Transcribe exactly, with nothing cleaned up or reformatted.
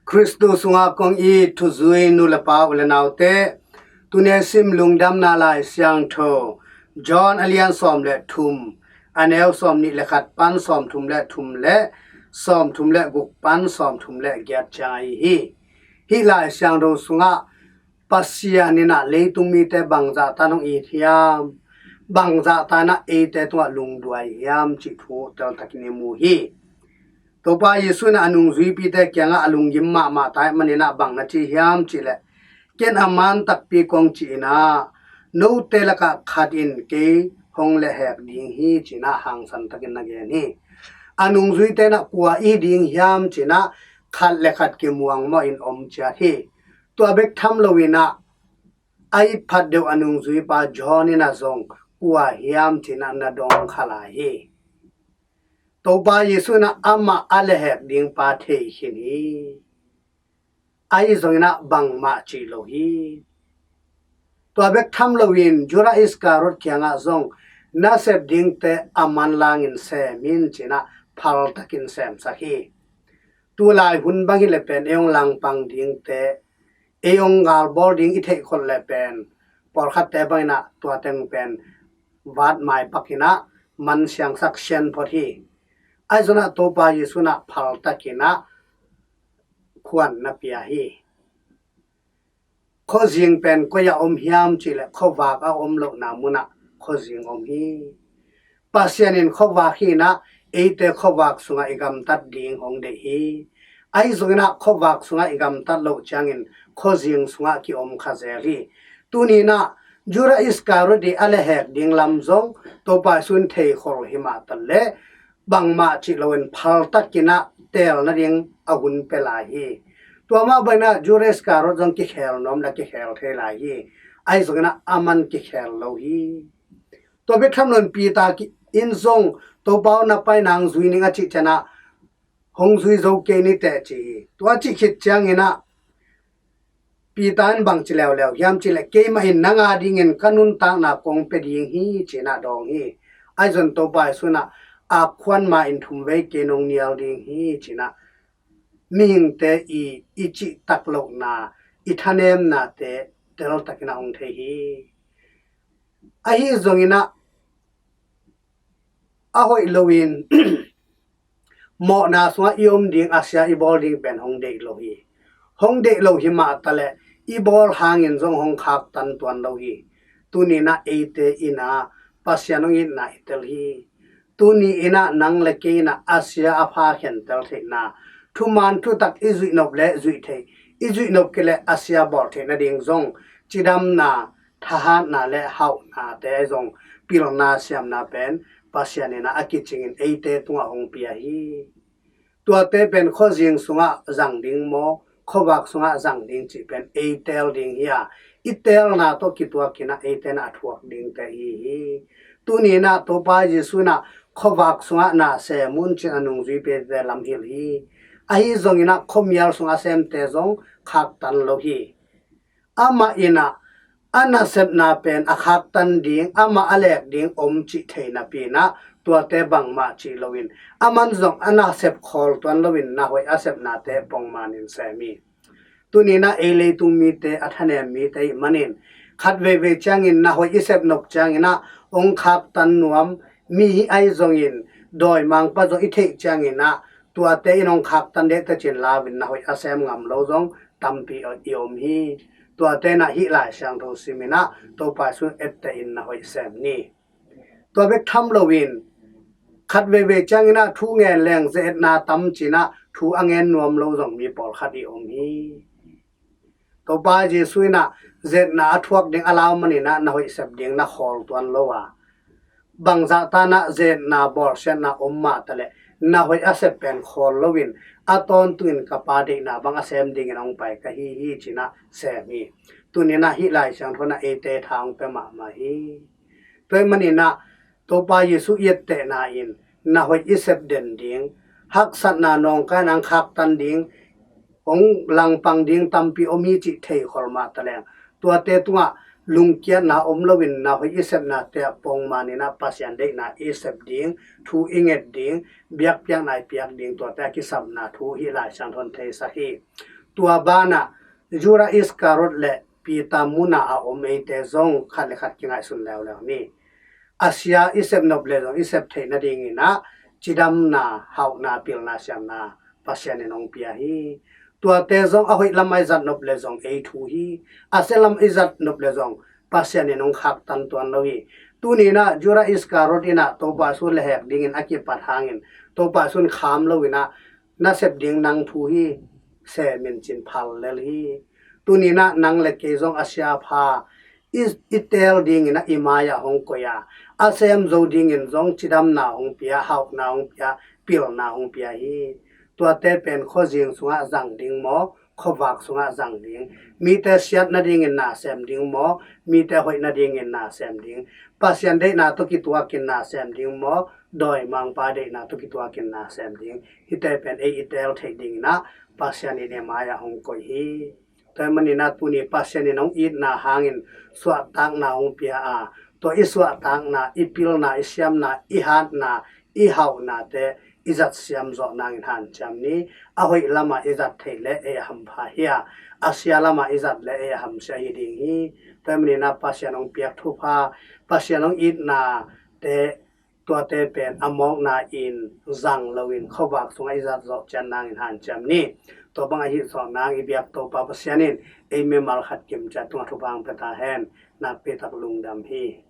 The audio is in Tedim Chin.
Khristu sungah kong it thuzui nu le pa u le naute, tuni a sim Lungdamna Lai Siangtho John a lian sawm le thum, a neu sawm nih le khat pan sawm thum le thum le sawm thum le guk pan sawm thum le giat ciang ahi hi. Hih Lai Siangtho sungah Pasian in ah leitung mite bangzah tan hong it hiam, bangzah tan ah eite tungah lungduai hiam cih thu teltakin i mu hi. Topa Jesu in ah a nungzuipite kiangah a lunggim mahmah ta ahih manin ah bang na ci hiam cih leh, ken a man takpi kong cih in ah note lakah khat in kei hong lehhek ding hi ci-in ah hangsan takin na gen hi. A nungzuite in ah kua i hi ding hiam ci-in ah khat le khat kimuang mawh in om ciat hi. Tua bek tham loin ah a it phat deuh a nungzuipa John in ah zong kua hiam ci-in ah na dong kha lai hi. Topa Jesu in ah amah a lehhek dingpa thei khin hi. Ahi zongin ah bangmah cih lo hi. Tua bek tham loin Judas Iskariot kiangah zong na sep dingte a manlangin sem in ci-in ah phaltakin semsak hi. Tulai hun bang hi le pen ei hong langpang dingte, ei hong galbawl ding i theihkholh le pen pawlkhatte bangin ah tua teng pen vat maipakin ah man siangsak sian phot hi. Ahi zongin ah Topa Jesu in ah phaltakin ah khuan na pia hi. Khuazing pen koi ah om hiam cih leh khuavak a om lohna munah khuazing om hi. Pasian in khuavak hi-in ah eite khuavak sungah i gamtat ding hong deih hi. Ahi zongin ah khuavak sungah i gamtat loh ciangin khuazing sungah ki-om kha zel hi. Tuni-in ah Judas Iskariot i a lehhek ding lam zong Topa Jesu in theikhol hi mah ta leh bangmah cih loin phaltakin ah teel nading a hun pia lai hi. Tua mah bangin ah Judas Iskariot zong kikhel nuam le kikhel thei lai hi. Ahi zongin ah aman kikhel lo hi. Tua bek tham loin Peter in zong Topa aw, na pai nang zui ning a cih ciangin ah hong zui zo kei ni teh ci hi. Tua cih khit ciangin ah Peter in bang ci leuleu hiam cih leh, keimah in nang a dingin ka nuntakna kong pia ding hi ci-in ah dawng hi. Ahi zongin Topa Jesu in ah ak khuan ma-in thum vei kei nong nial ding hi ci-in ah mihingte i, i cihtak lohna, i thanemnate teltakin ah hong thei hi. Ahi zongin ah a hoih loin mawhna sungah i om ding, a sia i bawl ding pen hong deih lo hi. Hong deih lo hi mah ta leh i bawl hangin zong hong khaktan tuan lo hi. Tuni-in ah eite in ah Pasian hong itna i tel hi. Tuni-in ah nang le kei in ah a sia a pha khentel theihna, thuman thutak i zuih nop le zuih theih, i zuih nop kei leh a sia bawl theih nading zong cidamna, thahatna le hauhnate zong pilna siamna pen Pasian in ah a kicingin eite tungah hong pia hi. Tuate pen khuazing sungah zang ding maw, khuavak sungah zang ding cih pen ei teel ding hi a, i teelna tawh kituakin ah eite in ah a thuak dingte i hi hi. Tuni-in ah Topa Jesu in ah khuavak sungah na sem un ci-in a nungzuipite lam hilh hi. Ahi zongin ah khuamial sungah a semte zong khaktan lo hi. Amah in ah a nasepna pen a khaktan ding, amah a leek ding om cih thei napi-in ah tuate bangmah cih loin, aman zong a nasep khawl tuan loin na hoih a sepnate pongmanin sem hi. Tuni-in ah ei leitung mite a thanem mite ahih manin khat veivei ciangin na hoih i sep nop ciangin ah hong khaktan nuam mi hi. Ahi zongin dawimangpa zong i theih ciangin ah tuate in hong khaktan dek teh ci-in lau-in na hoih a sem ngam lo zong tampi i om hi. Tuate in ah hih Lai Siangtho simin ah Topa Jesu etteh in na hoih sem ni. Tua bek tham loin khat veivei ciangin ah thu ngen leng ze-etna tam ci-in ah thu a ngen nuam lo zong mi pawlkhat i om hi. Topa Jesu in ah ze-etna a thuak ding a lau manin ah na hoih sep ding na khawl tuan lo a, bangzah tan ah ze-etna bawlsiatna om mah ta leh na hoih a sep pen khawl loin a tawntungin ka Pa deihna bang a sem dingin hong pai ka hi hi ci-in ah sem hi. Tuni-in ah hih Lai Siangtho in ah eite tha hong pia mahmah hi. Tua ahih manin ah Topa Jesu i ettehna in na hoih i sep den ding, haksatna nawngkaina hong khaktan ding, hong langpang ding tampi om hi cih theikhol mah ta leng, tuate tungah lungkiatna om loin na hoih i sepnate ah pongmanin ah Pasian deihna i sep ding, thu i nget ding, biakpiakna i piak ding, tuate a kisapna thu hih Lai Siangtho in theisak hi. Tua banah Judah Iskariot le Peter munah a om eite zong khat le khat kingaihsun leuleu ni. A sia i sep nop le zong i sep theih nadingin ah cidamna, hauhna, pilna, siamna Pasian in hong pia hi. Tuate zong a hoih lamah i zat nop le zong ei thu hi. A sia lamah i zat nop le zong Pasian in hong khaktan tuan lo hi. Tuni in ah Judah Iskariot in ah Topa Jesu lehhek dingin a kipat hangin Topa Jesu in kham lo in ah na sep ding nang thu hi, semin cin phal lel hi. Tuni in ah nang le kei zong a sia pha i, i teel dingin ah i mai-ah hong koih a, a sem zo dingin zong cidamna hong pia, hauhna hong pia, pilna hong pia hi. Tuate pen khuazing sungah zang ding maw, khuavak sungah zang ding, mite siat nadingin na sem ding maw, mite hoih nadingin na sem ding, Pasian deihna tawh kituakin na sem ding maw, dawimangpa deihna tawh kituakin na sem ding, hihte pen ei i teel theih dingin ah Pasian in i mai-ah hong koih hi. Tua ahih manin ah tuni Pasian in hong itna hangin suahtakna hong pia a, tua i suahtakna, i pilna, i siamna, i hatna, i hauhnate i zat siam zawh nangin hanciam ni. A hoih lamah i zat theih leh ei a hampha hi a, a sia lamah i zat leh ei a hamsia hi ding hi. Tua ahih manin ah Pasian hong piak thupha, Pasian hong itnate, tuate pen a mawkna in zang loin khuavak sungah i zat zawh ciat nangin hanciam ni. Tua bang ahih zawh nang i biak Topa Pasian in ei mimal khat kim ciat tungah thupha hong pia ta hen. Nakpi tak lungdam hi.